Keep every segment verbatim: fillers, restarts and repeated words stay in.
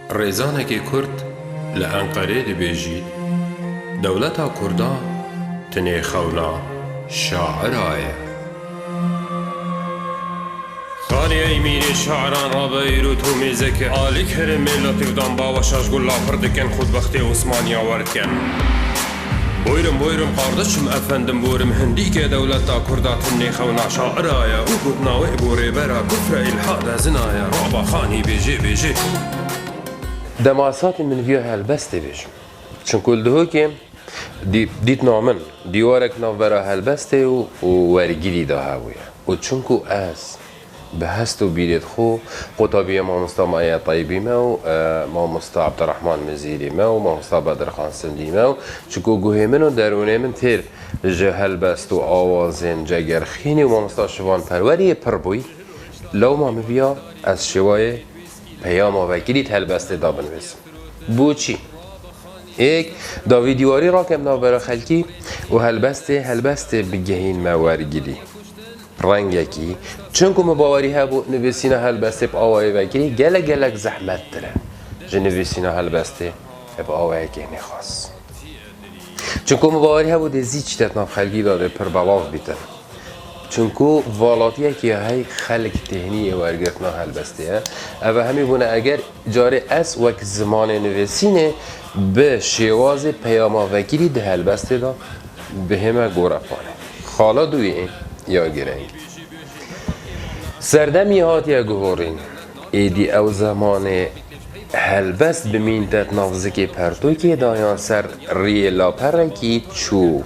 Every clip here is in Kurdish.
Rêzanekî Kurd li Enqerê dibêjî, dewleta Kurda tinê xewna şaira ye. Xanî ey mîrê şairan rabe îro tu mêzeke alî kerê mêla têvdan bawa şaş gula pir dikin xudbextê Osmaniya wer dikin. Buyurun, buyurun, kardeşim, efendim, buyurun, hindîke dewleta Kurda tinê xewna şaira ye û gotina wê bo rêbera kufre îlhad ezina ye. Raba Xanî bêjê, bêjê. Dema esatî min viya helbestê bêjim. Çunku li Duhokê dî-, dîtina min dîwarek navbera helbestê û, û wergirî de hebûye. Û çunku ez bi hest û bîrêt xwe qotabiya mamosta Maya Taybî me û, e, mamosta Abdurrahman Mizîrî me û mamosta Bedirxan Sindî me û çunku guhê min û derûnê min têr ji helbest û awazên Cegerxînî û mamosta Şivan Perweriyê pir bûy, lewma min viya ez şêwayê peyama vekirî di helbestê de binivîsim. Bo çî? Êk, dawî dîwarî rakem navbera xelkî û helbestê, helbestê bigehînme wergirî. Rengekî, çunku min bawerî hebû nivîsîna helbestê bi awayê vekirî gelek gelek zehmettir e ji nivîsîna helbestê bi awayekê nêxas. Çunku min bawerî hebû dê zî çîte di nav xelkî de dê pir belav bîtin. Çunku valatiyekî hey xelk têhniyê wergirtina helbestê ye. Ev hemî bûne eger carê ez wek zimanê nivîsînê bi şêwazê peyama vekirî di helbestê de bihême gorepanê. Xala duyê ya gireng. Serdemî hatiye guhorîn. Êdî ew zemanê helbest bimînte di nav zikê pertûkê de yan ser riyê laperekî çû.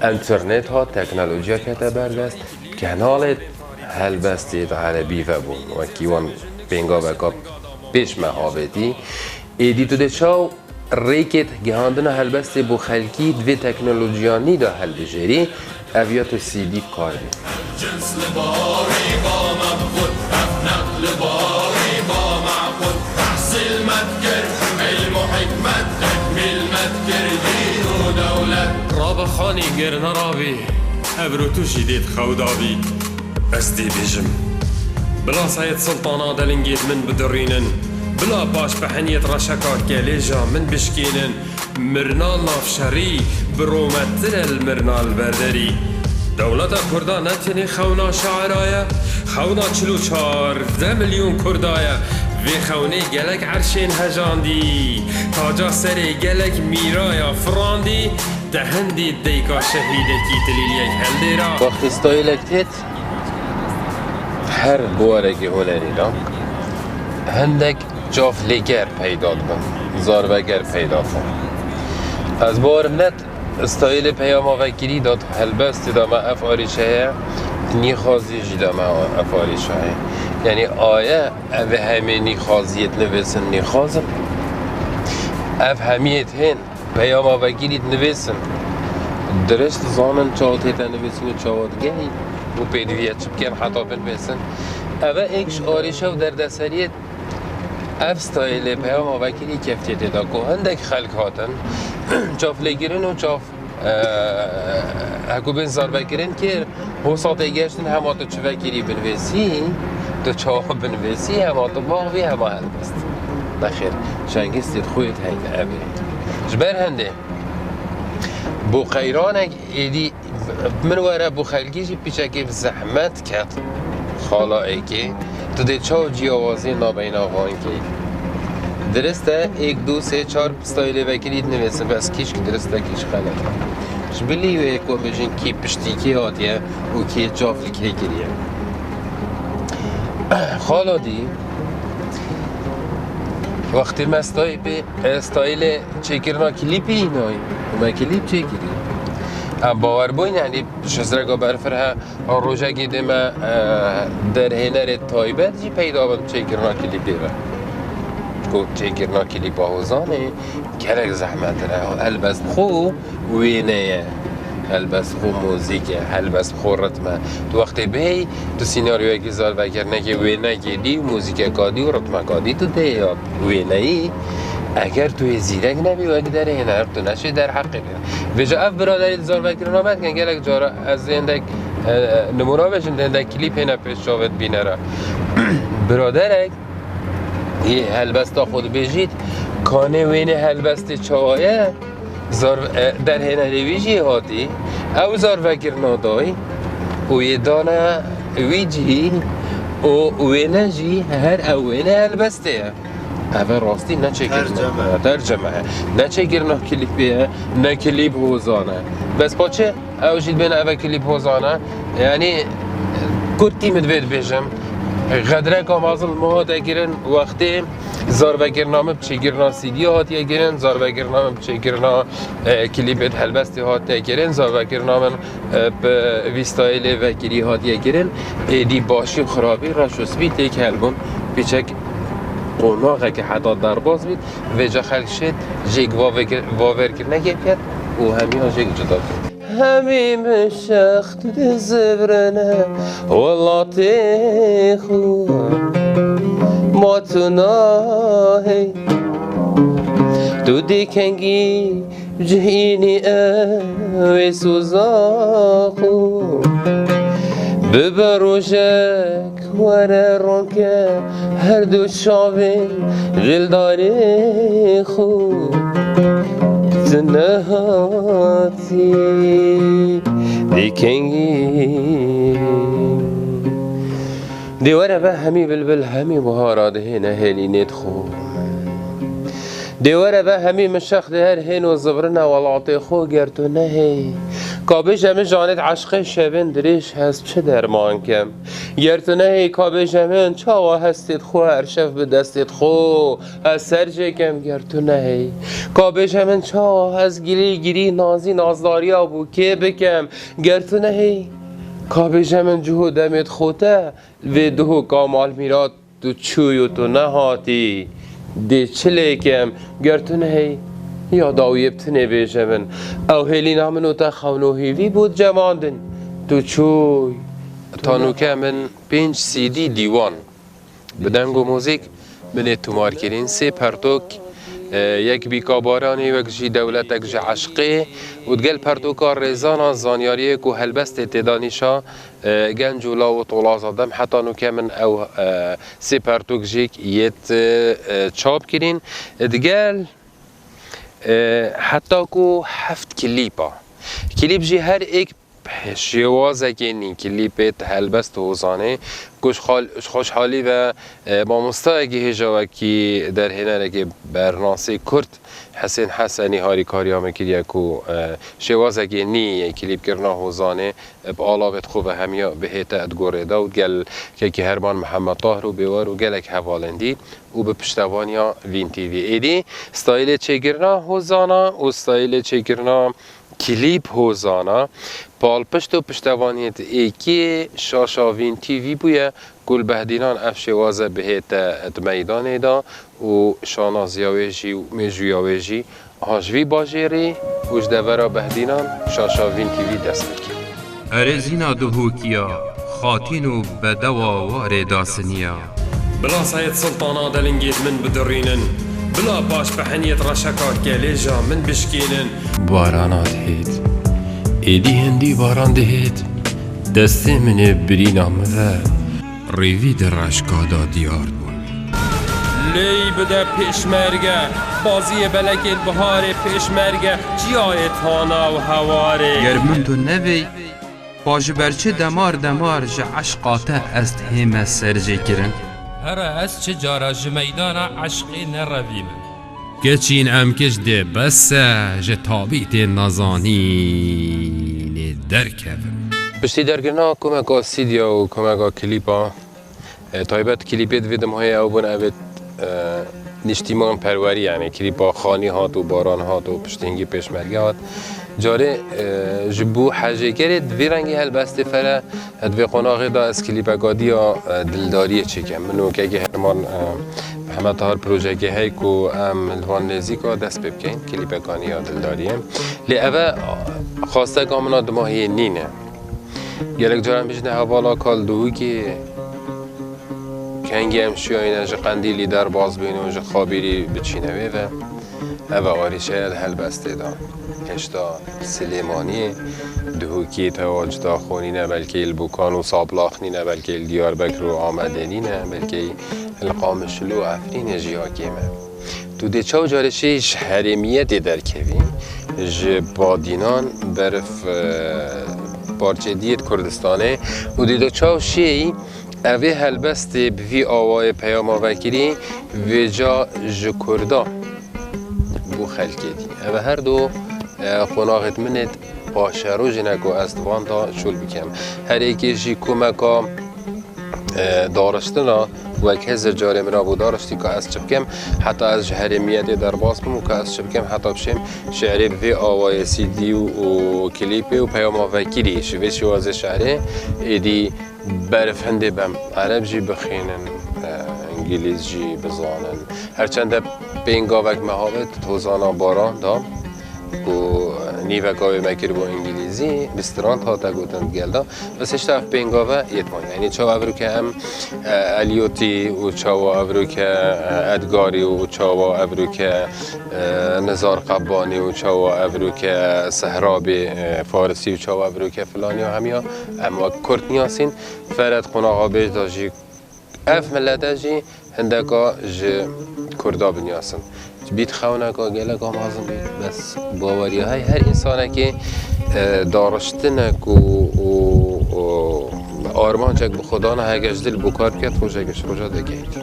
Enternet hat, teknolojiya kete berdest, kenalê helbestê di erebî vebûn, wekî wan pêngaveka pêş me habêtî. Êdî tu dê çaw rêkê gihandina helbestê bo xelkî di vê teknolojiya nî de hilbijêrî, ev ya tu C D bi kar bî. Cins li barî ba me bixwit, ev neql li barî ba me xwit. Tehsîl me dikir, ilm û hikmet, tekmîl me dikir, dîn û dewlet. Rabe Xanî ger nerabî, evro tu jî dê di xew da bî. Ez dê bêjim. Bila Seyid Sultana delingêt min bidirînin. Bila paş peheniyêt reşeka kelêja min bişkênin. Mirna navşerî bi romettir e li mirna li berderî. Dewleta Kurda ne tenê xewna şaira ye, xewna çil û çar milyon Kurda ye. Vê xewnê gelek erşên hejandî, taca serê gelek mîra ya firandî, te hindî deyka şehîdekî tilîliyek heldêra. Wextê stayîlek têt, her buwarekî hunerî de hindek çavlêger peyda dibin, zarveger peyda dibin. Ez bawerim net stayîlê peyama vekirî de helbestê de me ev arîşe heye, nîxaziyê jî de me ev arîşe heye. Yanî aye ev hemê nîxaziyêt nivêsin nîxazin. Ev hemiyêt hên peyama vekirî dinivîsin. Dirist zanin çawa tête nivîsîn û çawa digehîn û pêdiviye çi bikin heta binivîsin. Ev e êk ji arîşe û derdeseriyê ev stayîlê peyama vekirî keftiye tê de ku hindek xelk hatin çavlêkirin û çav, e, hekû bên zarvekirin kir. Hosa tê geştin hema tu çi vekirî binivîsî, tu çawa binivîsî, hema tu bax bî, hema helbest. Nexêr, çengistê xwe yê heyne ev ê. Ji ber hindê, bo qeyranek êdî min were bo xelkî jî piçekê bi zehmet ket. Xala êkê, tu dê çawa ciyawazî nabeyna van kî? Dirist e, êk, du, sê, çar stayîlê vekirî dinivîsin, bes kîşk dirist e, kîşk xelet e. Ji bilî wê ku em bêjin kî piştî kê hatiye û kê çav li kê kiriye. Xala dî, wextê me stayî pê, e, stayîlê çêkirina klîpî înayî. Me klîp çêkirî. Em bawer bûyn, yanî şizreka berfir he, rojekê dê me, e, derhênerê taybet jî peyda bin çêkirina klîpê ve. Ku çêkirina klîpa Hozanê gelek zehmet e. Helbest xwe wêne ye. Helbest xwe muzîk e, helbest xwe ritm e. Tu wextê bihêyî, tu sînaryoyekî zarvekirinekê wênekê dî û muzîkeka dî û ritmeka dî tu tê ya wêneyî. Eger tu yê zîrek nebî, wek derhêner, tu neşê derheqê bî. Vêca ev biraderê di zarvekirina me dikin, gelek cara ez ê hindek, e, nimûna bêjim, di hindek klîp hêne pêş çavê dibîne re. Biraderek Ê helbesta xwe dibêjît, kanê wênê helbestê çawa ye? Zar-, e, derhênerê wî jî hatî, ew zarvekirina dayî û yê dane wî cihî û wêne jî her ew wêne helbestê ye. Ev e rastî neçêkirina. Terceme. Terceme ye. Neçêkirina klîpê ye, ne klîp hozan e. Bes paçê ew jî dibêne ev e klîp hozan e. Yanî kurtî min divê dibêjim. Xedreka mezin li me hate kirin wextê zarvekirina min bi çêkirina C D hatiye kirin, zarvekirina min bi çêkirina, e, klîpê di helbestê hatiye kirin, zarvekirina min, e, bi vîstayê lê vekirî hatiye kirin. Êdî başî û xirabî, reş û spî têkel bûn. Pîçek qonaxeke heta derbas bît. Vêca xelk şêt, jêk vavêkir-, vavêrkirinekê ket û hemiya jêk cuda ket. Hemî min şext dizivirine welatê xwe. Ma tu nahê, tu dê kengî cihînî ew ê soza xwe. Bibe rojek were ronke her du çavên dildarê xwe. Tu nehatî dê kengî. Dê were ve hemî bilbil, hemî bihara dihêne hêlînê dixwe. Dê were ve hemî min şex dê her hên û zivirine welatê xwe ger tu nehêy. Ka bêje min janê di eşqê şevên dirêj hez çi derman kem? Ger tu nehêy, ka bêje min çawa hestê xwe her şev bi destê xwe ez ser jê kem ger tu nehêy? Ka bêje min çawa ez girî girî nazî nazdariya bûkê bikem ger tu nehêy? Ka bêje min cih û demê xwe te vê duh û Kamal Mîrat tu çûyî û tu nehatî, dê çi lê kem ger tu nehêy? Ya dawiyê bi tinê bêje min. Ew hêlîna min û te xewn û hîvî bû di cem an din. Tu çûyî. Ta nûke min pênc C D dîwan bi deng û muzîk min ê tomar kirîn. Sê pertok, e, yek bîka baranê, wek jî dewletek ji eşqê û digel pertoka rêzana zanyariyê ku helbestê tê de nîşa, e, genc û law û tolaza dem. Heta nûke min ew, e, sê pertok jî yêt, e, çap kirîn. Digel, e, heta ku heft klîp a. Klîp jî her êk şêwazekê nî, klîpê di helbest û hozanê ku ji xal-, ji xweşhalî ve, e, mamostayekî hêja wekî derhênerekê bernasê Kurd Hesên Hesenî harîkariya me kiriye ku, e, şêwazekê nî yê klîpkirina hozanê, e, bi alavê xwe ve hemiya bihête di gorê de û gel kekî Herman Mihemed Tahir û Bêwer û gelek hevalên dî û bi piştevaniya Vîn T V. Êdî stayîlê çêkirina hozana û stayîlê çêkirina klîp hozana, palpişt û piştevaniyê di êkê şaşa Vîn T V bûye ku li Behdînan ev şêwaze bihête di meydanê de û şanaziya wê jî û mêjûya wê jî ha ji vî bajêrî û ji devera Behdînan şaşa Vîn T V dest pê kir. Erê zîna duhûkiya, xatîn û bedewa warê dasiniya. Bila Seyid Sultana delingêt min bidirînin, bila paş peheniyêt reşeka kelêja min bişkînin. Barana dihêt, êdî hindî baran dihêt, destê min ê birîna min ve rêvî di reşka de diyar bûn. Lêy bide pêşmerge, baziyê belekên biharê pêşmerge, çiyayê tana û hewarê. Ger min tu nevêy, Pa ji ber çi demar demar ji eşqa te ez dihême serjêkirin? Here ez çi cara ji meydana eşqê nerevîme. Keçîn em kiş dê bes e ji tabîtê nezanînê derkevin. Piştî derkirina komeka C D û komeka klîpa, E, taybet klîpê di vê dimahê ew bûn, ev ê, e, niştîmanperwerî, yanî klîpa Xanî hat û Baran hat û piştî hingî Pêşmerge hat. Carê, e, ji bo hejêkerê di vê rengî helbestê fere, e, di vê qonaxê de ez klîpeka diya, e, dildariyê çêkem. Min û kekê Herman, e, Mihemed Tahir projeyekê heye ku em li van nêzîka dest pê bikeyn, klîpeka nî ya dildariyê. Lê ev e xwasteka min a dimahiyê nîne. Gelek caran bijne hevala kal Duhokê, kengî em şiyayne ji Qendîlî derbas bîn û ji Xabîrî biçîne wê ve. Ev e arîşeya di helbestê de. Hêşta Silêmaniyê, Duhokê tewa cida xwe nîne, belkî li Bokan û Sablax nîne, belkî li Diyarbekir û Amedê nîne, belkî Li Qamişlo Efrînê jî ya kêm e. Tu dê çaw carê şî ji herêmiyetê derkevî, ji badînan berf, e, parçeyê dî yê Kurdistanê û dê de çaw şêyî evê helbestê bi vî awayê peyama vekirî vêca ji Kurda bû xelkê dî. Ev her du, e, qonaxêt min êt paşerojine ku ez di van da şûl bikem. Her êkê jî komeka e, dariştina wek hezir carê min rabû dariştî ka ez çi bikim, heta ez ji herêmiyetê derbas bim û ka ez çi bikim, heta bişêm şi'rê bi vê awayê C D û, û klîpê û peyama vekirî, ji vê şêwazê şi'rê êdî berf hindê bem. Ereb jî bixwînin, e, îngilîz jî bizanin. Her çende pêngavek me havêt, Hozana Baran da. Ku nîveka wê me kiribû îngilîzî, bi strand hate gotin di gel de. Bes hişta ev pêngave yê twan. Yanî çawa evroke em, e, Eliyotî û çawa evroke, e, Edgarî û çawa evroke, e, Nizar Qebbanî û çawa evroke Sehrabê, e, Farisî û çawa evroke filanî û hemiya em wek Kurd niyasîn. Feret qonaxa bêj de jî ev milete jî hindeka ji Kurda binyasin. Bît xewneka geleka mezin bît. Bes baweriya hey her însanekê, e, dariştinek û, û, û armancek bi xwe dana hege ji dil bûkar biket, rojek ji roja degehît.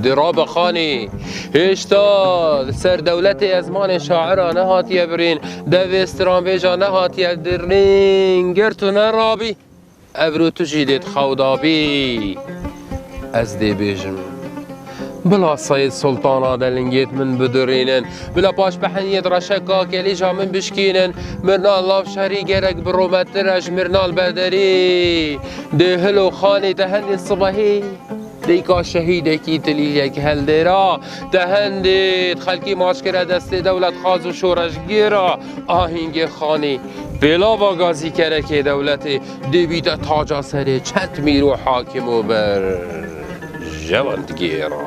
Di rabe xanî, hêşta li ser dewletê ezmanê şaira nehatiye birîn, devê stranbêja nehatiye dirîn, ger tu nerabî. Evro tu jî dê di xew da bî. Ez dê bêjim. Bila Seyid Sultana de lingêt min bidirînin. Bila paş beheniyêt reşeka kelîja min bişkînin. Mirnal nav şerî gerek bi romettir e ji Mirnal Bederî. Dê hilo xanê te hendê sibehî. Dêka şehîdekî tilîlek heldêra. Te hendê xelkî maç kire destê dewlet xaz û şoreşgêra. Ahîngê xanî. Pêlava gazîkerekê dewletê. Dê bîte taca serê çend mîr û hakim û berjewan digêra.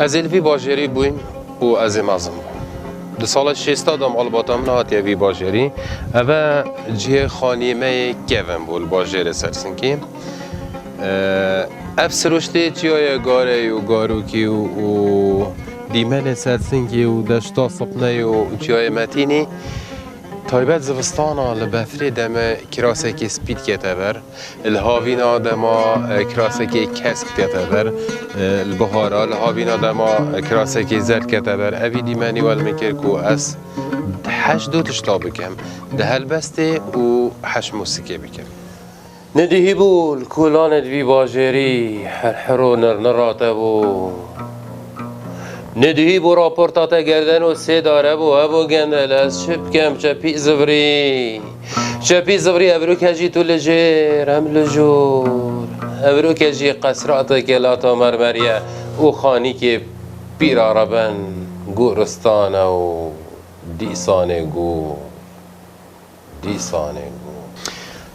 Ez ê li vî bajêrî bûyim û ez ê mezin bûm. Di sala şêsta de malbata min hatiye vî bajêrî. Eve cihê xaniyê me yê kevin bû li bajêrê Sersinkî. Ev siruştê çiyayê Gareyê û Garokî û, û dîmenê Sersinkî û deşta Sipneyê û çiyayê Metînî. Taybet zivistana li befrê deme kirasekê spî dikete ber, li havîna dema, e, kirasekê kesk dikete ber, e, li bihara, li havîna dema, e, kirasekê zerd dikete ber. Evî dîmenî we li min kir ku ez heş du tişta bikim, di helbestê û heş mûsikê bikim. Nedihîbû li kolanê di vî bajêrî herher û nirnira te bû. Nedihîbû raporta te gerden û sêdare bû, hebû gendel, ez çi bikem, çepî zivrî. Çepî zivrî evroke jî tu li jêr, em li jor. Evroke jî qesrateke lata mermeriye û xanîkê pîra reben, goristane û dîsanê gor. Dîsanê bû.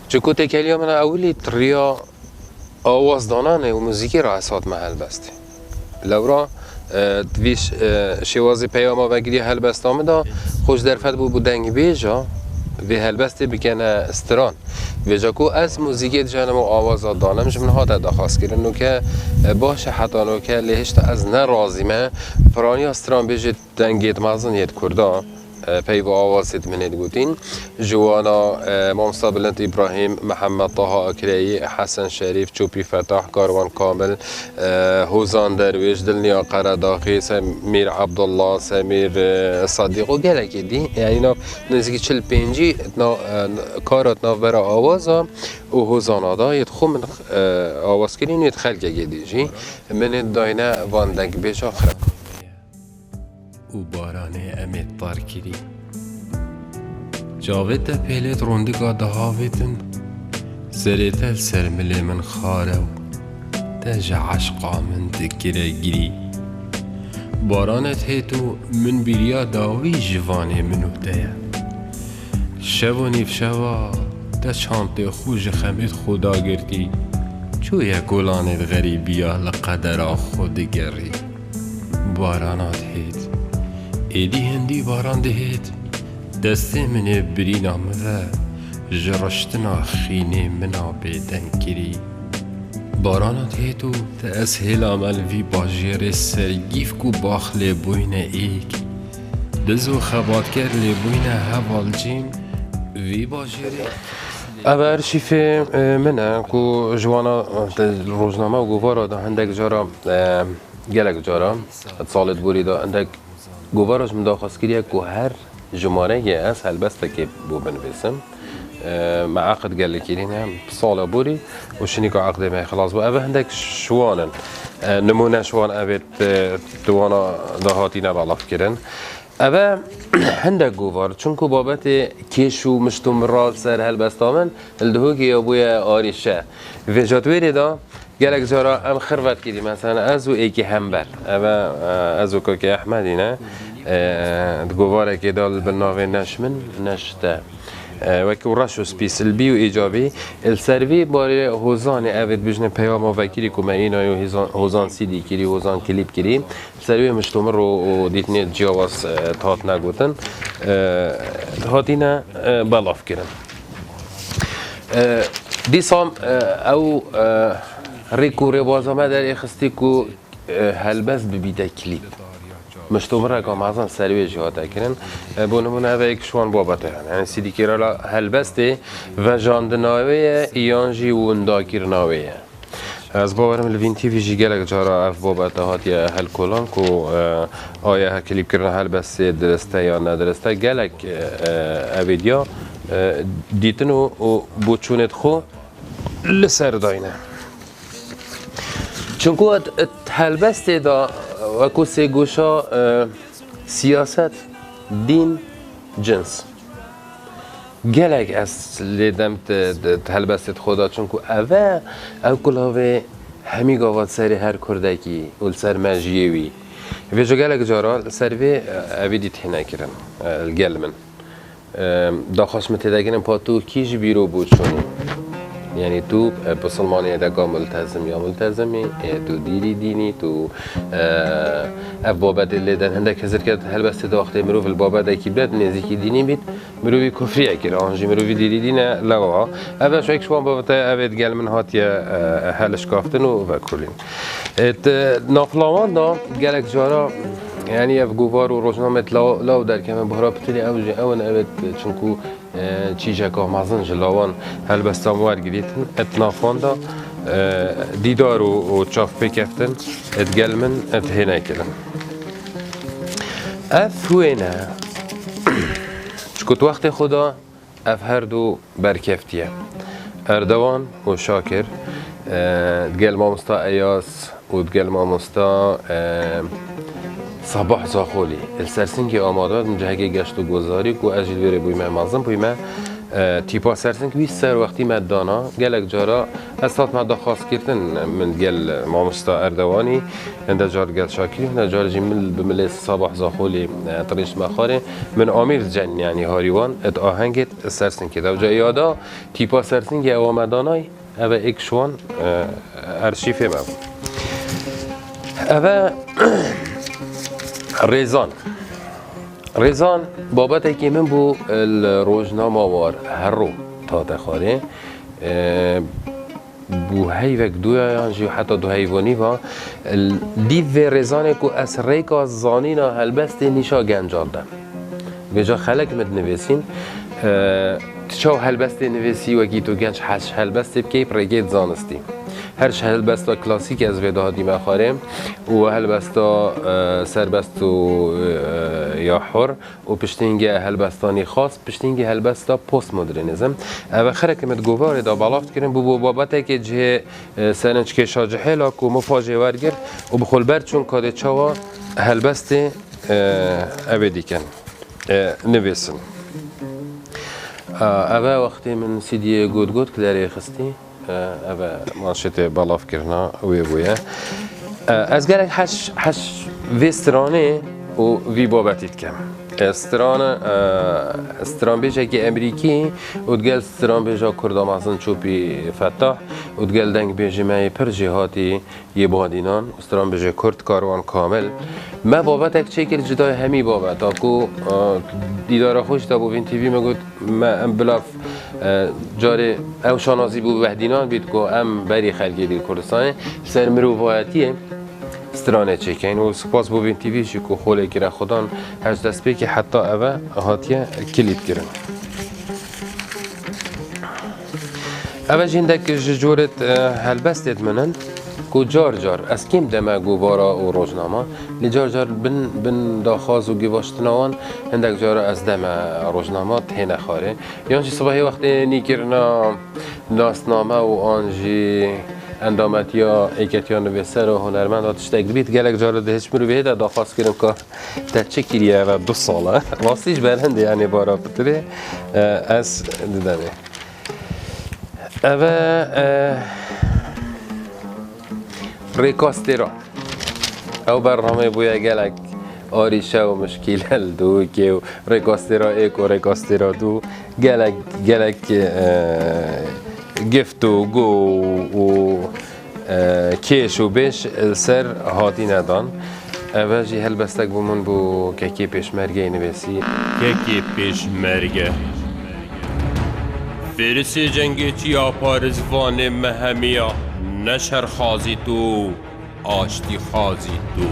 Çiku têkeliya min a ewilî riya awazdananê û muzîkî re ez hatime helbestê. Lewra, e, di vî ş-, e, şêwazê peyama vekirî helbesta min de xwe ji derfet bû, bû dengbêja vê helbestê bikene stran. Vêca ku ez muzîkê dijenim û awaza danim ji min hate daxwazkirin. Noke, e, baş e heta noke lê hişta ez ne razî me. Piraniya stranbêjê dengêt mezin yêt Kurda. E, peyva awazêt min ê digotîn. Ji wana, e, Mamosta Bilind Îbrahîm, Mihemed Taha Akreyî, Hesen Şerîf, Çopî Fetah, Karwan Kamil, e, Hozan Derwêş, Dilniya Qeredaxî, Semîr Abdullah, Semîr, e, Sadiq û gelekê dî. Yanî nav nêzîkî çil pêncî nav, e, kara di navbera awaza û hozana da yêt xwe min, e, awaz kirîn yêt xelkekê dî jî. Min ê dayne van dengbêja xira. Û baranê em ê tar kirî. Çavê te pêlêt rondika dihavêtin, serê te li ser milê min xare û te ji eşqa min dikire girî. Baranê hêt û min bîriya dawî ji vanê min û te ye. Şev û nîvşeva te çantê xwe ji xemêt xwe dagirtî, çûye kolanêt xerîbiya li qedera xwe digerî. Barana dihêt. Êdî hindî baran dihêt. Destê min ê birîna min ve ji riştina xînê min a bêdeng kirî. Barana dihêt û te ez hêla me li vî bajêrê sergîfk û bax lê bûyne êk. Diz û xebatker lê bûyne hevalcîn vî bajêrê. Ev arşîfê, e, min e ku ji wana, e, rojname û govara de hindek cara, e, gelek cara, salê di borî de hindek govara ji min daxwaz kiriye ku her jimareyê ez helbestekê bo binivîsim. E, me eqd gelekî kirîne, sala borî û şinîka eqdê me xilas bû. Ev hindek şiwan in. E, nimûne şiwan evê di, di wana de hatîne belavkirin. Ev e hindek govar, çunku babetê kêş û mişt û mira li ser helbesta min li Dihokê ya bûye arîşe. Vêca di wêrê de gelek cara em xirvet kirî, mesela ez û êkî hember. Ev e, e, ez û Kakê Ehmedî ne. E, di govarekê de li bin navê neş min, neş te. E, wekî reş û spî, silbî û îcabî. Li ser vî barê Hozanê, ev ê dibêjine peyama vekirî ku me îna yo Hozan, Hozan C D kirî, Hozan klîp kirî. Li ser wê miştomir û, û dîtinê ciyawaz, e, hat negotin. E, hatine, e, belavkirin. E, dîsa, e, ew, e, rêk û rêbaza me derêxistî ku, e, helbest bibîte klîp. Miştomireka mezin ser wê jî hate kirin. E, bo nimûne ev ê yek ji wan babete hene. Yani sîdîkêrala helbestê vejandina wê ye, yan jî windakirina wê ye. Ez bawerim li Vîn T V jî gelek cara ev babete hatiye helkolan ku, e, aya he klîpkirina helbestê dirist e yan nedirist e. Gelek, e, e, evê diya, e, dîtin û, û boçûnê xwe li ser dayne. Çunku et, et helbestê de wekû sêgoşa, e, siyaset, dîn, cins. Gelek ez lê dem di, di, di helbestê xwe de, çunku ev e, ew kulavê hemî gava serê her kurdekî û li ser mejiyê wî. Vêca gelek cara li ser vê, e, evî dît hêne kirin, e, li gel min. E, daxwaz min têde kirin, pa tu kî ji bîro bû çûnî? Yanî tu, e, bisilmanê de ka multezim ya multezimî, e, tu dîrî dînî, tu, e, ev babetê lê den hindek hizir ket helbestê de wextê mirov li babetekî bide nêzîkî dînî bît, mirovî kufriyek kir, an jî mirovî dîrî dîne lewa. Ev e şek ji wan babete ev ê digel min hatiye, e, helişkaftin û vekolîn. E, di navlawan de gelek cara, yanî ev govar û rojnamet law, law derkevin, bihra pitilî ew jî ew in, ev ê, çunku, e, çîjeka mezin ji lawan helbestan wergirîtin, et navhan de, e, dîdar û, û çavpêkeftin, et gel min, et hêne kirin. Ev wêne, çikot wextê xwe da, ev her du berkeftiye. Erdewan û Şakir, e, digel mamosta Eyas û digel mamosta, e, Sabah Zaxolî. Li Sersingê amade bin cihekê geşt û gozarî ku ez jî li wêrê bûyme, mezin bûyme. E, tîpa Sersing wî ser wextî me dana. Gelek cara ez hatime daxwazkirtin min gel mamosta Erdewanî, hinde car gel Şakirî, hinde car jî min bi milê Sabah Zaxolî, e, tirîştime xwarê. Min amîr cen, yanî harî wan, et ahengê Sersingê de. Ew ca yada tîpa Sersingê ewa me danay, ev e êk ji wan, e, arşîfê me bû. Ev e Rêzan. Rêzan babetekî min bû, e, li rojnama war herro tate xwarê. E, bû heyvek duya yan jî heta du heyv û nîva, dîv vê Rêzanê ku ez rêka zanîna helbestê nîşa gencan de. Vêca xelek min dinivîsîn, e, tu çaw helbestê nivîsî wekî tu genc heş helbestê bikeyî bi rêkê zanistî. Her ji helbesta klasîk ez vê dahatî me xwarê û helbesta, e, serbest û, e, ya hur û piştî hingê helbestanî xas, piştî hingê helbesta postmodernîzm. Ev e xereke min di govarê de belav dikirin, bûbû babetekê cihê, e, serenckêşa cihêla ku min pajê wergirt û bi xwe li ber çûn kadê çawa helbestê, e, evê dîken, e, nivîsin. E, ev e wextê min C D'yê Gotgot ki derê xistî. E, ev e manşetê belavkirina wê bûye. E, ez gelek heş, heş vê stranê û vî babetî dikem. Stran, e, stranbêjekî Emerîkî û digel stranbêja Kurda mezin Çopî Fetah û digel dengbêjê me yê pir jêhatî yê Badînan û stranbêjê Kurd Karwan Kamil. Me babetek çêkir cida hemî babeta ku, e, dîdara xwe jî de bo Vîn T V me got, me em bila, e, carê ew şanazî bû Wehdînan bît ku em berî xelkê dî Kurdistanê ser mirovayetiyê stranê çêkeyn û spas bo Vîn T V jî ku xolê kire xwedan hej destpêkê heta eve hatiye kilît kirin. Eve jî hindek ji corêt, e, helbestêt min in ku car car ez kêm deme gobara û rojnama, lê car car bin, bin daxwaz û givaştina wan hindek cara ez deme rojnama têne xwarê. Yan jî sibehê wextê nîkirina nasname û an jî endametiya êketiya nivîser û hunermenda tiştek dibît, gelek cara dihêt ji mirovê hê de daxwaz kirin ka te çi kiriye eve du sal e. Rastî ji ber hindê yanî bara pitirê, e, ez didemê. Eve, e, rêkastêra. Ew bername bûye gelek arîşe û mişkîle li dûkê û rêkastêra êk û rêkastêra dû gelek, gelek, e, gift û go û, e, kêş û bêş li ser hatîne dan. Eve jî helbestek bû min bû kekê pêşmergeyê nivêsî. Kekê pêşmerge. Fêrisê cengê çiya parizvanê me hemiya ne şerxazî tu, aştî xazî tu.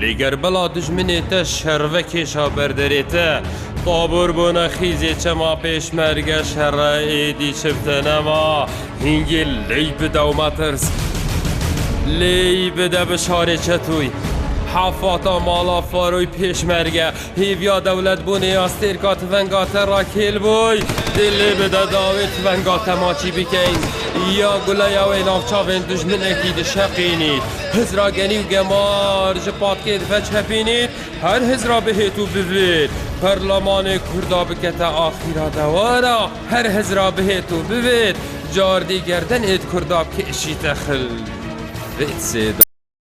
Lê ger bila dijminê te şerve kêşa berderê te, tabûr bûne xîzê çema pêşmerge şerre êdî çi bi te nema. Hingê lêy bide û metirs. Lêy bide bi şarê çetûy. Hefata mala faroy pêşmerge. Hêviya dewletbûnê ya stêrka tivenga te ra kêl bûy. Dê lê bide dawê tivenga te maçî bikeyn. Ya guleya wê nav çavên dijminekî dişeqînî. Hizra genî û gemar ji patkê diveçepînî. Her hizra bihêt û bivêt. Perlemanê Kurda bikete axîra dewara. Her hizra bihêt û bivêt. Cardî gerdenêt Kurda kêşîte xil. Vêt sêda.